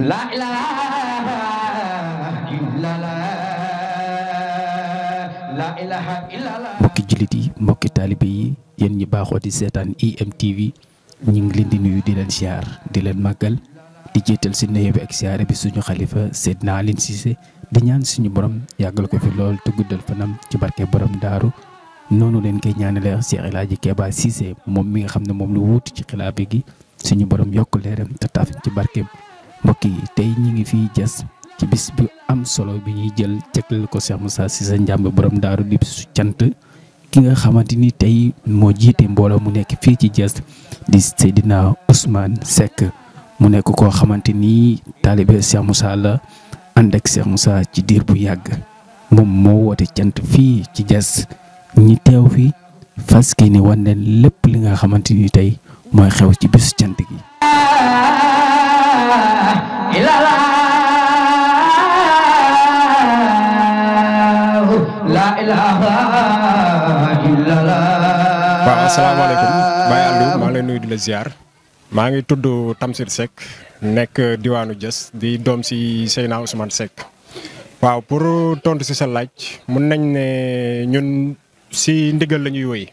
la ilaha illallah la ilaha illallah. mbokki jullit yi mbokki taalibe yi yéen ñi baaxoo di seetaan IMTV ñu ngi leen di nuyu di leen siyaar di leen màggal di jéetal si nuyu bi ak siyaare bi suñu xalifa Seydina Alioune Cissé di ñaan suñu borom yàggal ko fi lool te guddal fanam ci barke borom daaru noonu leen koy ñaanale Cheikh El Hadji Kéba Cissé moom mi nga xam ne moom lu wuutu ci xilaafa gi suñu borom yokk leeram te taaf ci barkeem. mbokk yi tey ñi ngi fii Diass ci bis bi am solo bi ñuy jël jagleel ko Cheikh Moussa Cissé Ndiamé borom daaru di su cant ki nga xamante ni tey moo jiite mbooloo mu nekk fii ci Diass di Seydina Ousmane Seck mu nekk koo xamante ni taalibe Cheikh Moussa la ànd ak Cheikh Moussa ci diir bu yàgg moom moo woote cant fii ci Diass ñi teew fi fas kii ni wan leen lépp li nga xamante ni tey mooy xew ci bisu cant gi. waaw asalaamaaleykum Baye Aliou maa ngi lay nuyu di la ziar maa ngi tudd Tamsir Seck nekk diwaanu Diass di doom si Seydina Ousmane Seck waaw pour tontu si sa laaj mun nañ ne ñun si ndigal la ñuy wéy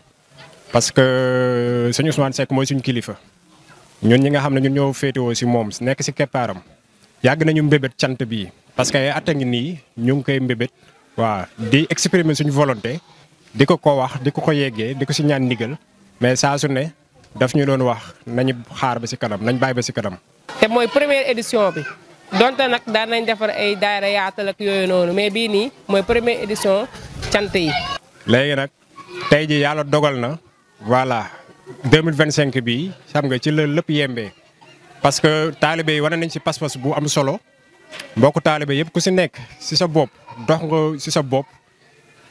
parce que sëñ Ousmane Seck mooy suñu kilifa ñun ñi nga xam ne ñun ñoo féetewoo si moom nekk si keppaaram yàgg nañu mbébét cant bii parce que ay at a ngi nii ñu ngi koy mbébét waaw di exprimer suñu volonté di ko wax di ko yeggee di ko si ñaan ndigal mais saa su ne daf ñu doon wax nañu xaar ba si kanam nañ bàyyi ba si kanam. te mooy première édition bi donte nag daan nañ defar ay daayira yaatal ak yooyu noonu mais bii nii mooy première édition cant yi. léegi nag tey ji yàlla dogal na voilà 2025 bii xam nga ci la lépp yembee parce que taalibe yi wane nañ si pas-pas bu am solo mbokku taalibe yëpp ku si nekk si sa bopp dox nga si sa bopp.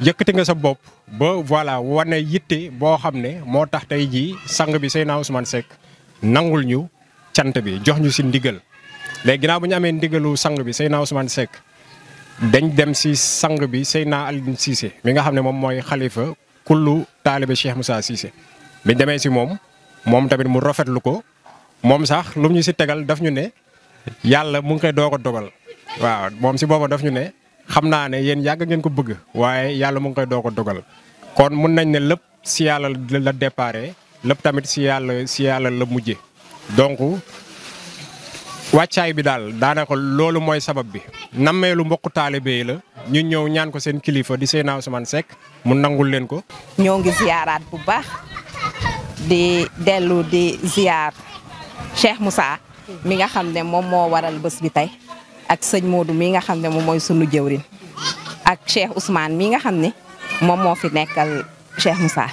yëkkati nga sa bopp ba voilà wane yitte boo xam ne moo tax tey jii sang bi Seydina Ousmane Seck nangul ñu cant bi jox ñu si ndigal léegi ginnaaw bu ñu amee ndigalu sang bi Seydina Ousmane Seck dañ dem si sang bi Seydina Alioune Cissé mi nga xam ne moom mooy xalifa kullu taalibe Cheikh Moussa Cissé biñ demee si moom tamit mu rafetlu ko moom sax lu ñu si tegal daf ñu ne yàlla mu ngi koy doog a dogal waaw moom si booba daf ñu ne. xam naa ne yéen yàgg ngeen ko bëgg waaye yàlla mu ngi koy doog a dogal kon mun nañ ne lépp si yàlla la déparé lépp tamit si yàlla la mujje donc wàccaay bi daal daanaka loolu mooy sabab bi nammeelu mbokku taalibe yi la ñu ñëw ñaan ko seen kilifa di Seydina Ousmane Seck mu nangul leen ko. ñoo ngi ziyaaraat bu baax di dellu di ziyaar Cheikh Moussa mi nga xam ne moom moo waral bés bi tey. ak sëñ Modou mi nga xam ne moom mooy sunu jëwrin ak Cheikh Ousmane mi nga xam ne moom moo fi nekkal Cheikh Moussa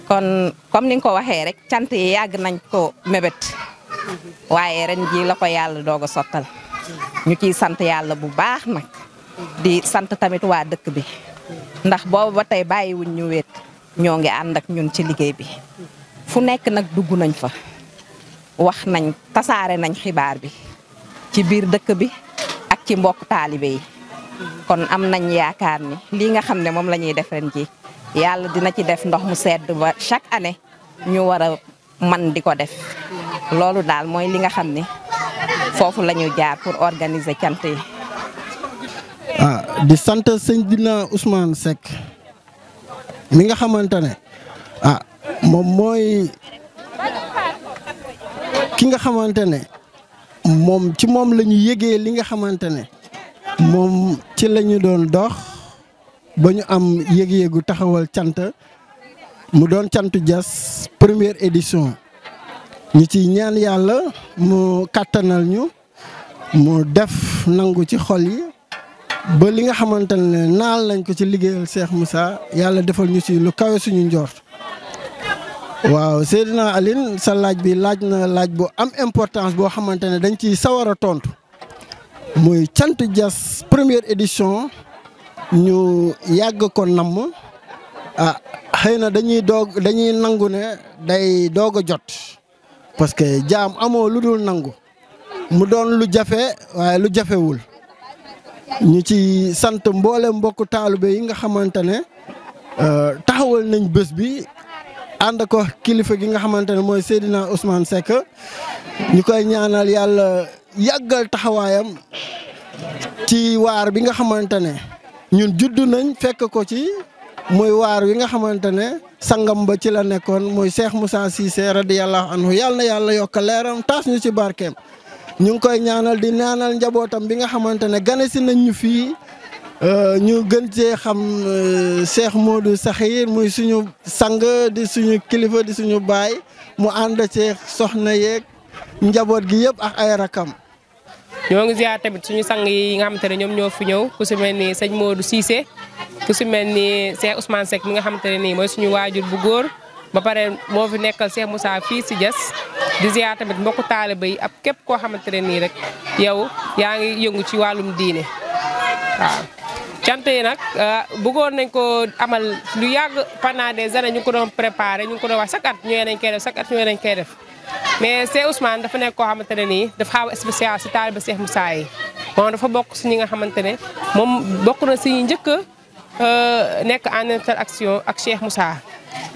kon comme ni nga ko waxee rek cant yi yàgg nañ ko mébét waaye ren ji la ko yàlla doog a sottal ñu ciy sant yàlla bu baax nag di sant tamit waa dëkk bi ndax boobu ba tey bàyyiwuñ ñu wéet ñoo ngi ànd ak ñun ci liggéey bi fu nekk nag dugg nañ fa wax nañ tasaare nañ xibaar bi ci biir dëkk bi ak ci mbokk taalibe yi kon am nañ yaakaar ni lii nga xam ne moom la ñuy def ren ji yàlla dina ci def ndox mu sedd ba chaque année ñu war a man di ko def loolu daal mooy li nga xam ne foofu la ñu jaar pour organiser cant yi. di sant Seydina Ousmane Seck mi nga xamante ne moom mooy ki nga xamante ne. moom ci moom la ñu yëgee li nga xamante ne moom ci la ñu doon dox ba ñu am yëg-yëgu taxawal cant mu doon cantu Diass première édition ñu ci ñaan yàlla mu kàttanal ñu mu def nangu ci xol yi ba li nga xamante ne naal nañ ko ci liggéeyal Cheikh Moussa yàlla defal ñu ci lu kawe suñu njort. waaw Seydina Alioune sa laaj bi laaj na laaj bu am importance boo xamante ne dañ ciy sawar a tontu muy cant Diass première édition ñu yàgg ko namm xëy na dañuy nangu ne day doog a jot parce que jaam amoo lu dul nangu mu doon lu jafe waaye lu jafewul ñu ci sant mboole mbokku taalibe yi nga xamante ne taxawal nañ bés bi ànd ko kilifa gi nga xamante ne mooy Seydina Ousmane Seck ñu koy ñaanal yàlla yàggal taxawaayam ci waar bi nga xamante ne ñun judd nañ fekk ko ci muy waar wi nga xamante ne sangam ba ci la nekkoon muy Cheikh Moussa Cissé radiyallahu anhu yàlla na yàlla yokk leeram taas ñu ci barkeem ñu ngi koy ñaanal di ñaanal njabootam bi nga xamante ne gane si nañ ñu fii ñu gën cee xam Cheikh Modou Sakhir muy suñu sang di suñu kilifa di suñu baay mu ànd ci soxna yeeg njaboot gi yëpp ak ay rakam. ñoo ngi ziar tamit suñu sang yi nga xamante ne ñoom ñoo fi ñëw ku si mel ni sëñ Modou Cissé ku si mel ni Cheikh Ousmane Seck mi nga xamante ne nii mooy suñu waajur bu góor ba pare moo fi nekkal Cheikh Moussa fii si Diass di ziar tamit mbokku taaliba yi ab képp koo xamante ne nii rek yow yaa ngi yëngu ci wàllum diine waaw. cant yi nag bëggoon nañ ko amal lu yàgg pendant des années ñu ngi ko doon préparé ñu ngi ko doon wax chaque at ñëwee nañ koy def chaque at ñëwee nañ koy def mais Cheikh Ousmane dafa nekk koo xamante ne nii dafa xaw a spécial si taaliba Cheikh Moussa yi moom dafa bokk si ñi nga xamante ne moom bokk na si njëkk nekk en interaction ak Cheikh Moussa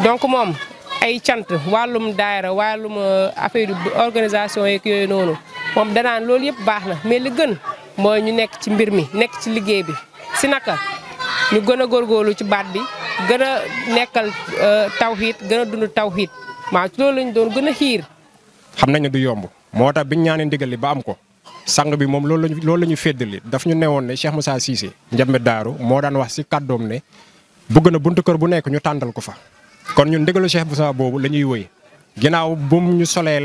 donc moom ay cant wàllum daayira wàllum affaire organisation yeeg yooyu noonu moom danaan loolu yëpp baax na mais li gën mooy ñu nekk ci mbir mi nekk ci liggéey bi si naka ñu gën a góorgóorlu ci baat bi gën a nekkal tawxiid gën a dund tawxiid waaw ci loolu lañ doon gën a xiir. xam nañ ne du yomb moo tax biñ ñaanee ndigal li ba am ko sang bi moom loolu la ñu féddali daf ñu newoon ne Cheikh Moussa Cissé Ndiamé Daaru moo daan wax si kàddoom ne bëgg na buntu kër bu nekk ñu tàndal ko fa. kon ñun ndigalu Cheikh Moussa boobu la ñuy wëy ginnaaw bu mu ñu solee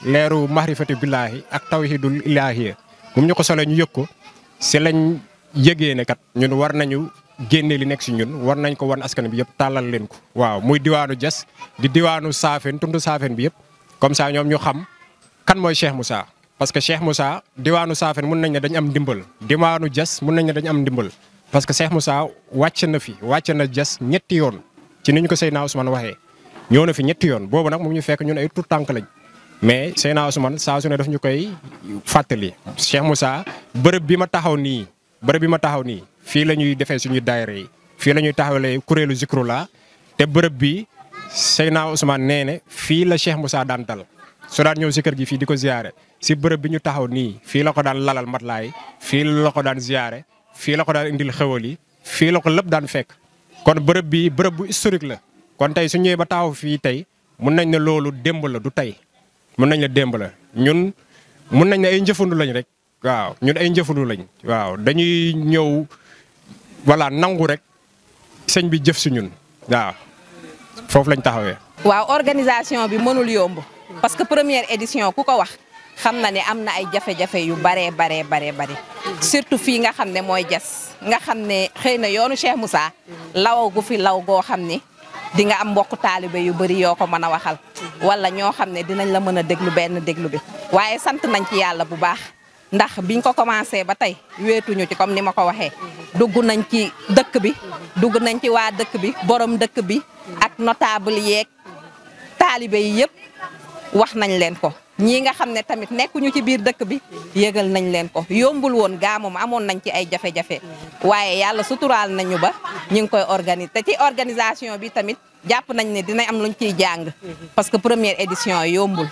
leeru mahrifati billaahi ak tawhidul ilaahiya bu mu ñu ko solee ñu yëg ko si lañ yëgee ne kat ñun war nañu génne li nekk si ñun war nañ ko wan askan bi yëpp tàllal leen ko. waaw muy diwaanu Diass di diwaanu Saafeen tund Saafeen bi yëpp comme ça ñoom ñu xam kan mooy Cheikh Moussa. parce que Cheikh Moussa diwaanu Saafeen mun nañ ne dañ am ndimbal diwaanu Diass mun nañ ne dañ am ndimbal parce que Cheikh Moussa wàcc na Diass ñetti yoon. ci ni ñu ko Seydina Ousmane waxee ñëw na fi ñetti yoon boobu nag mu ñu fekk ñun ay tout tànk lañ mais Seydina Ousmane saa su ne daf ñu koy fàttali. Cheikh Moussa bërëb bi ma taxaw nii fii la ñuy defee suñuy daayira yi fii la ñuy taxawalee kuréelu Zikrullah te bërëb bi Seydina Ousmane nee ne fii la Cheikh Moussa daan dal su daan ñëw si kër gi fii di ko ziyaare si bërëb bi ñu taxaw nii fii la ko daan lalal matlaay fii la ko daan ziyaare fii la ko daan indil xewal yi fii la ko lépp daan fekk. kon bërëb bi bërëb bu historique la kon tey su ñëwee ba taxaw fii tey mun nañ ne loolu démb la du tey mun nañ ne démb la ñun mun nañ ne ay njëfandu lañ rek waaw ñun ay njëfandu lañ waaw dañuy ñëw voilà nangu rek sëñ bi jëf si ñun waaw foofu lañ taxawee. waaw organisation bi mënul yomb parce que première édition ku ko wax xam na ne am na ay jafe-jafe yu baree surtout fii nga xam ne mooy Diass nga xam ne xëy na yoonu Cheikh Moussa law gu fi law goo xam ni di nga am mbokk taalibe yu bëri yoo ko mën a waxal wala ñoo xam ne dinañ la mën a déglu benn déglu bi waaye sant nañ ci yàlla bu baax ndax biñ ko commencé ba tey wéetuñu ci comme ni ma ko waxee dugg nañ ci dëkk bi dugg nañ ci waa dëkk bi borom dëkk bi ak notable yeeg taalibe yi yëpp wax nañ leen ko ñii nga xam ne tamit nekkuñu ci biir dëkk bi yëgal nañ leen ko yombul woon gaa moom amoon nañ ci ay jafe-jafe waaye yàlla suturaal nañu ba ñu ngi koy organiser te ci organisation bi tamit jàpp nañ ne dinañ am luñ ciy jàng parce que première édition yombul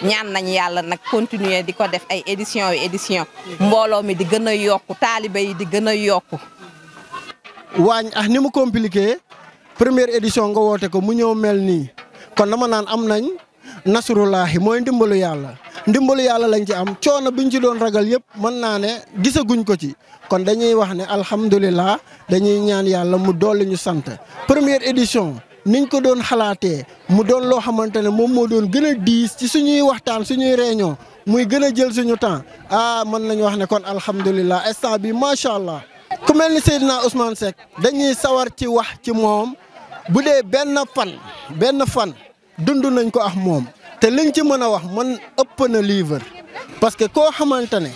ñaan nañ yàlla nag continuer di ko def ay édition mbooloo mi di gën a yokku taalibe yi di gën a yokku. waañ ni mu compliqué première édition nga woote ko mu ñëw mel nii kon dama naan am nañ. nasrullahi mooy ndimbalu yàlla lañ ci am coono biñ ci doon ragal yëpp mën naa ne gisaguñ ko ci kon dañuy wax ne alhamdulilah dañuy ñaan yàlla mu dolli ñu sant première édition niñ ko doon xalaatee mu doon loo xamante ne moom moo doon gën a diis ci suñuy waxtaan suñuy réunion muy gën a jël suñu temps mën nañu wax ne kon alhamdulilah instant bi macha allah. ku mel ni Seydina Ousmane Seck dañuy sawar ci wax ci moom bu dee benn fan. dund nañ ko ak moom te liñ ci mën a wax man ëpp na livre parce que koo xamante ne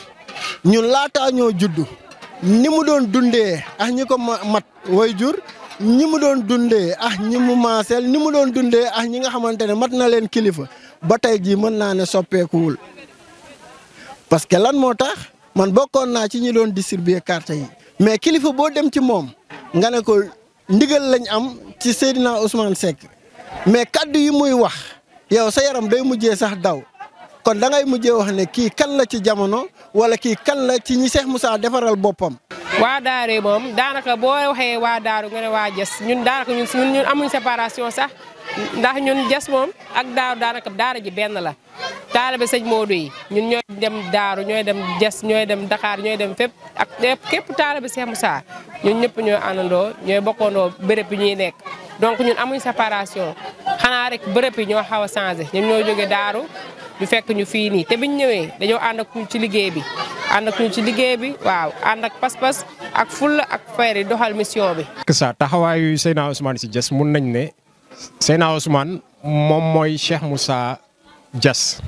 ñun laataa ñoo juddu ni mu doon dundee ak ñi ko mat way jur ñi mu doon dundee ak ñi mu maaseel ni mu doon dundee ak ñi nga xamante ne mat na leen kilifa ba tey jii mën naa ne soppeekuwul parce que lan moo tax man bokkoon naa ci ñi doon distribuer carte yi mais kilifa boo dem ci moom nga ne ko ndigal lañ am ci Seydina Ousmane Seck mais kaddu yi muy wax yow sa yaram day mujjee sax daw kon da ngay mujjee wax ne kii kan la ci jamono wala kii kan la ci ñi Cheikh Moussa defaral boppam. waa Daaru moom daanaka boo waxee waa Daaru nga ne waa Diass ñun daanaka ñun amuñ séparation sax ndax ñun Diass moom ak Daaru daanaka daara ji benn la. taalibe sëñ Modou yi ñun ñooy dem Daaru ñooy dem Diass ñooy dem Dakar ñooy dem fépp ak képp taalibe Cheikh Moussa ñun ñëpp ñooy àndandoo ñooy bokkandoo béréb yi ñuy nekk. donc ñun amuñ séparation xanaa rek bërëb yi ñoo xaw a changé ñun ñoo jóge Daaru ñu fekk ñu fii nii te biñ ñëwee dañoo ànd ak ñu ci liggéey bi waaw ànd ak pas-pas ak fulla ak fayda doxal mission bi. ça taxawaayu Seydina Ousmane si Diass mun nañ ne Seydina Ousmane moom mooy Cheikh Moussa Diass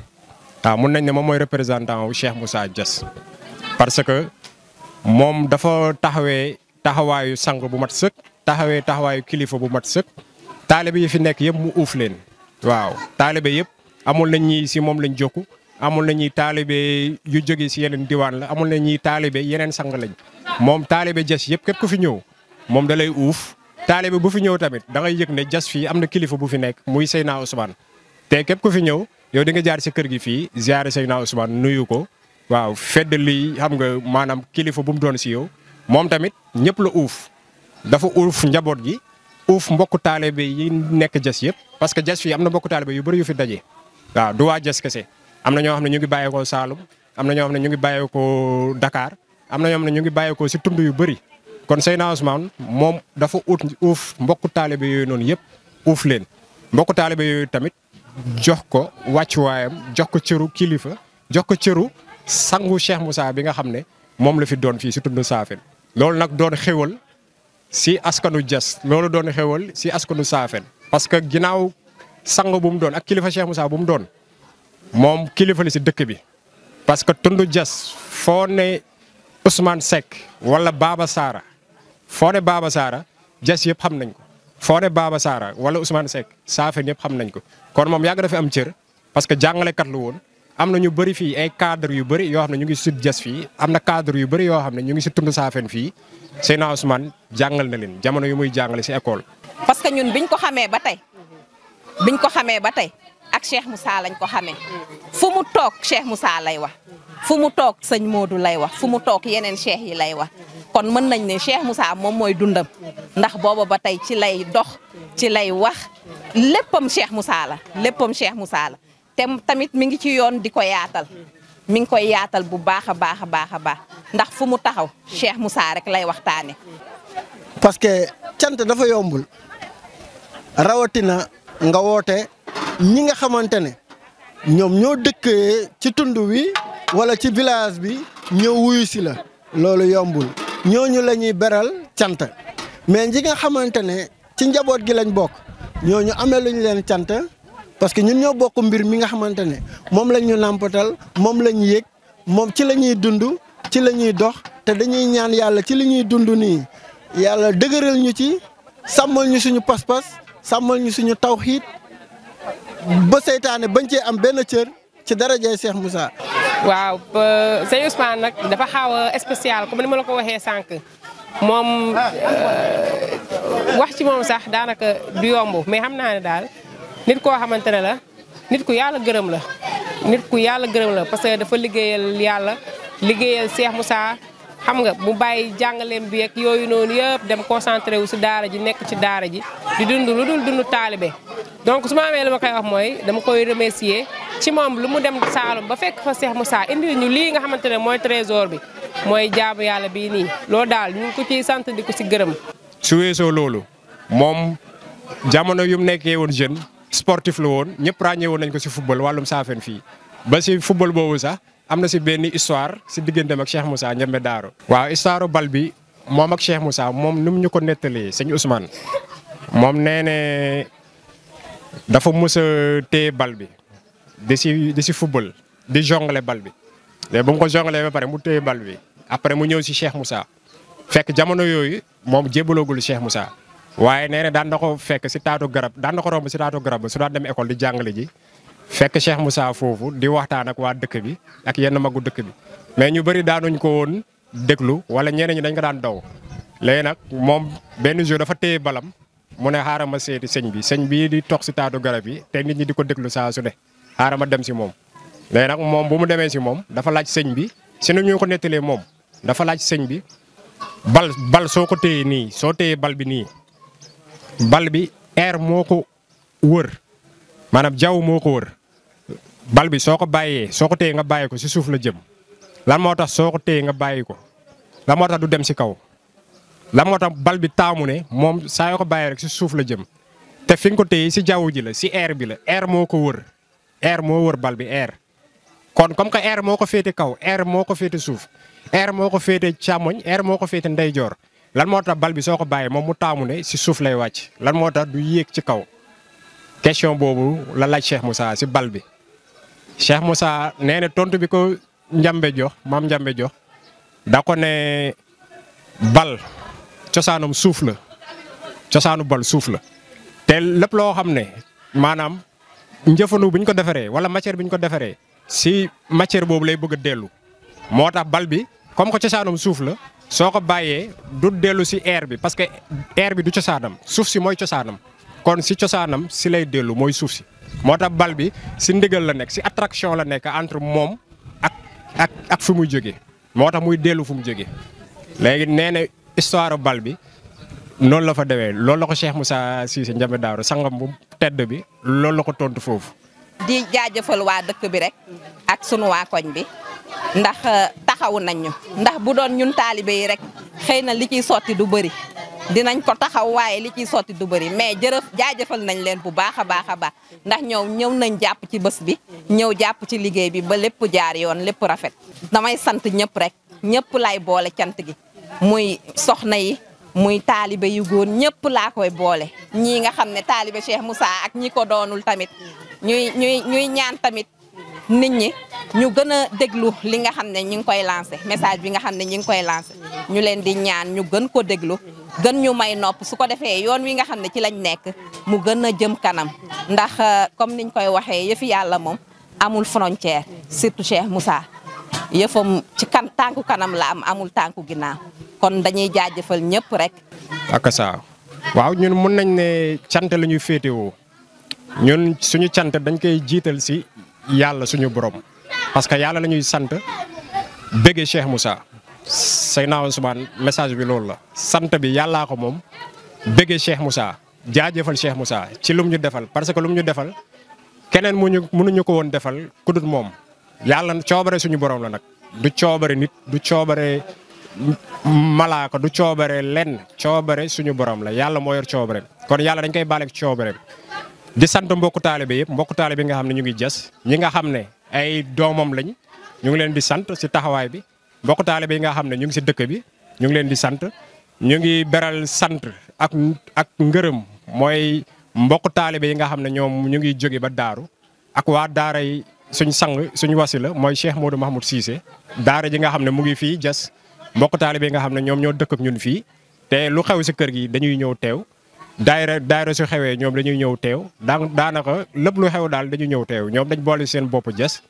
waaw mun nañ ne moom mooy représentant wu Cheikh Moussa Diass parce que moom dafa taxawaayu sang bu mat sëkk taxawaayu kilifa bu mat sëkk taalibe yi fi nekk yëpp mu uuf leen waaw taalibe yëpp amul na ñi si moom lañ jokku amul na ñuy taalibe yu jóge si yeneen diwaan la amul na ñuy taalibe yeneen sang lañ moom taalibe Diass yëpp képp ku fi ñëw moom da lay uuf taalibe bu fi ñëw tamit da ngay yëg ne Diass fii am na kilifa bu fi nekk muy Seydina Ousmane te képp ku fi ñëw yow di nga jaar si kër gi fii ziare Seydina Ousmane nuyu ko waaw fedd li xam nga maanaam kilifa bu mu doon si yow moom tamit ñëpp la uuf dafa uuf njaboot gi uuf mbokku taalibe yi nekk Diass yëpp parce que Diass fii am na mbokku taalibe yu bëri yu fi daje waaw du waa Diass kese am na ñoo xam ne ñu ngi bàyyeekoo Saalum am na ñoo xam ne ñu ngi bàyyeekoo Dakar am na ñoo xam ne ñu ngi bàyyeekoo si tund yu bëri kon Seydina Ousmane moom dafa uuf mbokku taalibe yooyu noonu yëpp uuf leen mbokku taalibe yooyu tamit jox ko wàccuwaayam jox ko cëru kilifa jox ko cëru sangu Cheikh Moussa bi nga xam ne moom la fi doon fii si tund Saafeen loolu nag doon xéwal si askanu Diass loolu doon xéwal si askanu Saafeen parce que ginnaaw sang bu mu doon ak kilifa Cheikh Moussa bu mu doon moom kilifa li si dëkk bi parce que tund Diass foo ne Ousmane Seck wala Baba Sara foo ne Baba Sara Diass yëpp xam nañ ko foo ne Baba Sara wala Ousmane Seck Saafeen yëpp xam nañ ko kon moom yàgg na fi am cër parce que jàngalekat lu woon am na ñu bëri fii ay cadre yu bëri yoo xam ne ñu ngi si Diass fii am na cadre yu bëri yoo xam ne ñu ngi si tund Saafeen fii Seydina Ousmane jàngal na leen jamono yu muy jàngale si école. parce que ñun biñ ko xamee ba tey ak Cheikh Moussa lañ ko xamee fu mu toog Cheikh Moussa lay wax fu mu toog sëñ Modou lay wax fu mu toog yeneen cheikh yi lay wax kon mën nañ ne Cheikh Moussa moom mooy dundam ndax booba ba tey ci lay dox ci lay wax léppam Cheikh Moussa la te tamit mi ngi ci yoon di ko yaatal mi ngi koy yaatal bu baax a baax ndax fu mu taxaw Cheikh Moussa rek lay waxtaane parce que cant dafa yombul rawatina nga woote ñi nga xamante ne ñoom ñoo dëkkee ci tund wi wala ci village bi ñëw wuyu si la loolu yombul ñooñu la ñuy beral cant mais ñi nga xamante ne ci njaboot gi lañ bokk ñooñu amee luñu leen cant parce que ñun ñoo bokk mbir mi nga xamante ne moom lañ ñu nàmpatal moom lañ yëg moom ci la ñuy dund ci la ñuy dox te dañuy ñaan yàlla ci li ñuy dund nii yàlla dëgëral ñu ci sàmmal ñu suñu pas-pas sàmmal ñu suñu tawxiid ba seytaane bañ cee am benn cër ci darajay Cheikh Moussa. waaw sëñ Ousmane nag dafa xaw a spécial comme ni ma la ko waxee sànq moom wax ci moom sax daanaka du yomb mais xam naa ne daal nit koo xamante ne la nit ku yàlla gërëm la parce que dafa liggéeyal Cheikh Moussa xam nga mu bàyyi jàngaleem bi ak yooyu noonu yëpp dem concentré wu si daara ji nekk ci daara ji di dund lu dul dund taalibe donc su ma amee lu ma koy wax mooy dama koy remercier ci moom lu mu dem Saalum ba fekk fa Cheikh Moussa indi ñu lii nga xamante ne mooy trésor bi mooy jaamu yàlla bii nii loolu daal ñu ngi ko ciy sant di ko si gërëm. su weesoo loolu moom jamono yu mu nekkee woon jeune sportif la woon ñëpp ràññee woon nañ ko si football wàllum Saafeen fii ba si football boobu sax am na si benn histoire si digganteem ak Cheikh Moussa Ndiambe Daaro. waaw histoire bal bi moom ak Cheikh Moussa moom ni mu ñu ko nettalee sëñ Ousmane moom nee ne dafa mës a téye bal bi di si football di jongle bal bi mais ba mu ko jonglee ba pare mu téye bal bi après mu ñëw si Cheikh Moussa fekk jamono yooyu moom jébbaloogul Cheikh Moussa waaye nee na daan na ko fekk si taatu garab daan na ko romb si taatu garab ba su daan dem école di jàngale ji fekk Cheikh Moussa foofu di waxtaan ak waa dëkk bi ak yenn magu dëkk bi mais ñu bëri daanuñ ko woon déglu wala ñeneen ñi dañ ko daan daw léegi nag moom benn jour dafa téye balam mu ne xaaral ma seeti sëñ bi sëñ bii di toog si taatu garab yi te nit ñi di ko déglu saa su ne xaaral ma dem si moom. léegi nag moom bu mu demee si moom dafa laaj sëñ bi si nu ñu ko nettalee moom dafa laaj sëñ bi bal soo ko téyee nii soo téyee bal bi nii bal bi air moo ko wër maanaam jaww moo ko wër bal bi soo ko téyee nga bàyyi ko si suuf la jëm lan moo tax soo ko téyee nga bàyyi ko lan moo tax du dem si kaw lan moo tax bal bi taamu ne moom saa yoo ko bàyyi rek si suuf la jëm te fi nga ko téyee si jaww ji la si air bi la air moo ko wër air moo wër bal bi air kon comme que air moo ko féete kaw air moo ko féete suuf air moo ko féete càmmoñ air moo ko féete ndeyjoor lan moo tax bal bi soo ko bàyyee moom mu taamu ne si suuf lay wàcc lan moo tax du yéeg ci kaw question boobu la laaj Cheikh Moussa si bal bi. Cheikh Moussa nee na tontu bi ko Njambe jox maam Njambe jox da ko ne bal cosaanam suuf la cosaanu bal suuf la te lépp loo xam ne maanaam njëfandu bu ñu ko defaree wala matière bi ñu ko defaree si matière boobu lay bëgg a dellu moo tax bal bi comme que cosaanam suuf la soo ko bàyyee du dellu si air bi parce que air bi du cosaanam suuf si mooy cosaanam kon si cosaanam si lay dellu mooy suuf si. moo tax bal bi si ndigal la nekk si attraction la nekk entre moom ak fu muy jógee moo tax muy dellu fu mu jógee léegi nee na histoire bal bi noonu la fa demee loolu la ko Cheikh Moussa Cissé Ndiamé Daouda sangam bu tedd bi loolu la ko tontu foofu. di jaajëfal waa dëkk bi rek ak sunu waa koñ bi ndax taxawu nañ ñu ndax bu doon ñun taalibe yi rek xëy na li ciy sotti du bëri. dinañ ko taxaw waaye li ciy sotti du bëri mais jaajëfal nañ leen bu baax a baax ndax ñëw nañ jàpp ci bés bi ñëw jàpp ci liggéey bi ba lépp jaar yoon lépp rafet. damay sant ñëpp rek ñëpp lay boole cant gi muy soxna yi muy taalibe yu góor ñëpp laa koy boole ñii nga xam ne taalibe Cheikh Moussa ak ñi ko doonul tamit ñuy ñaan tamit nit ñi ñu gën a déglu li nga xam ne ñi ngi koy lancé message bi nga xam ne ñi ngi koy lancé ñu leen di ñaan ñu gën ko déglu gën ñu may nopp su ko defee yoon wi nga xam ne ci lañ nekk mu gën a jëm kanam ndax comme niñ koy waxee yëfi yàlla moom amul frontière surtout Cheikh Moussa yëfam ci tànku kanam la amul tànku ginnaaw kon dañuy jaajëfal ñëpp rek. ak saa waaw ñun mun nañ ne cant la ñuy féetewoo ñun suñu cant dañ koy jiital si yàlla suñu borom parce que yàlla la ñuy sant bëggee Cheikh Moussa. Seydina Ousmane message bi loolu la sant bi yàllaa ko moom bëggee Cheikh Moussa jaajëfal Cheikh Moussa ci lum ñu defal parce que lum ñu defal keneen mënuñu ko woon defal ku dul moom yàlla coobare suñu borom la nag du coobare nit du coobare malaaka du coobare lenn coobare suñu borom la yàlla moo yor coobare kon yàlla dañ koy baaleeg coobare di sant mbokku taalibe yëpp mbokku taalibe nga xam ne ñu ngi jas ñi nga xam ne ay doomam lañ ñu ngi leen di sant si taxawaay bi. mbokk taalibe yi nga xam ne ñu ngi si dëkk bi ñu ngi leen di sant ñu ngi beral sant ak ngërëm mooy mbokk taalibe yi nga xam ne ñoom ñu ngi jóge ba daaru ak waa daara yi suñ sang suñ wasila mooy Cheikh Modou Mahmoud Cissé daara ji nga xam ne mu ngi fii jas mbokk taalibe yi nga xam ne ñoom ñoo dëkk ak ñun fii te lu xew si kër gi dañuy ñëw teew daayira su xewee ñoom dañuy ñëw teew daanaka lépp lu xew daal dañuy ñëw teew ñoom dañ boole seen bopp jas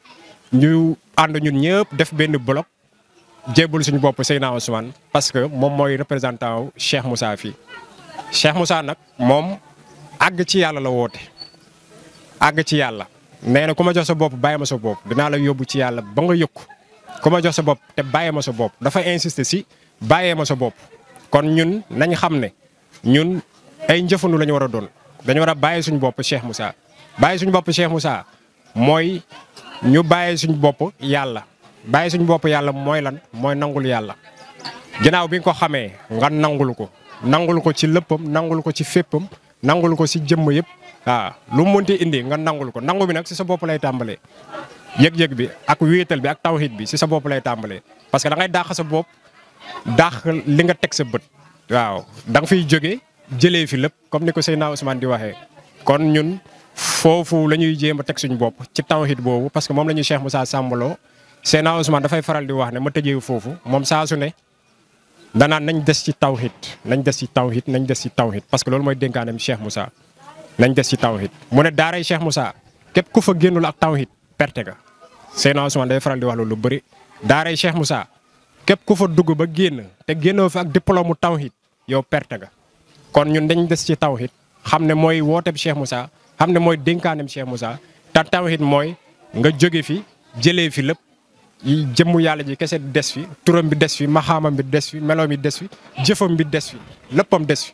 ñu ànd ñun ñëpp def benn bloc jébbal suñu bopp Seydina Ousmane parce que moom mooy représentant wu Cheikh Moussa fii Cheikh Moussa nag moom àgg ci yàlla la woote àgg ci yàlla nee na ku ma jox sa bopp bàyyi ma sa bopp dinaa la yóbbu ci yàlla ba nga yëkku ku ma jox sa bopp te bàyyi ma sa bopp dafa insister si bàyyee ma sa bopp kon ñun nañ xam ne ñun ay njëfandu la ñu war a doon dañu war a bàyyi suñu bopp Cheikh Moussa bàyyi suñu bopp Cheikh Moussa mooy ñu bàyyi suñu bopp yàlla bàyyi suñu bopp yàlla mooy lan mooy nangul yàlla ginnaaw bi nga ko xamee nga nangul ko ci léppam nangul ko ci féppam nangul ko si jëmm yëpp waaw lu mu mënti indi nga nangul ko nangu bi nag si sa bopp lay tàmbalee yëg-yëg bi ak wéetal bi ak tawhid bi si sa bopp lay tàmbalee parce que da ngay dàq sa bopp dàq li nga teg sa bët waaw da nga fiy jóge jëlee fi lépp comme ni ko Seydina Ousmane di waxee kon ñun foofu la ñuy jéem a teg suñu bopp ci tawhid boobu parce que moom la ñuy Cheikh Moussa sàmbaloo Seydina Ousmane dafay faral di wax ne ma tëjee foofu moom saa su ne danaan nañ des ci tawhid nañ des ci tawhid nañ des ci tawhid parce que loolu mooy dénkaaneem Cheikh Moussa nañ des ci tawhid mu ne daaray Cheikh Moussa képp ku fa génnul ak tawhid perte ga Seydina Ousmane day faral di wax loolu lu bëri daaray Cheikh Moussa képp ku fa dugg ba génn te génnoo fa ak diplôme mu tawhid yow perte ga kon ñun dañ des ci tawhid xam ne mooy wooteeb Cheikh Moussa xam ne mooy dénkaaneem Cheikh Moussa te tawhid mooy nga jóge fi jëlee fi lépp jëmmu yàlla ji kese des fi turam bi des fi maxaamam bi des fi meloom bi des fi jëfam bi des fi léppam des fi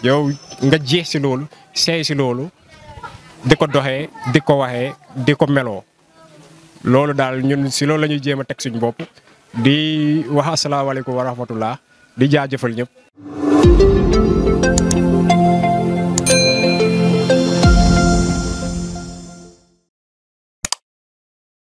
yow nga jeex si loolu seey si loolu di ko doxee di ko waxee di ko meloo loolu daal ñun si loolu la ñuy jéem a teg suñu bopp di wax asalaamaaleykum wa rahmatullah di jaajëfal ñëpp.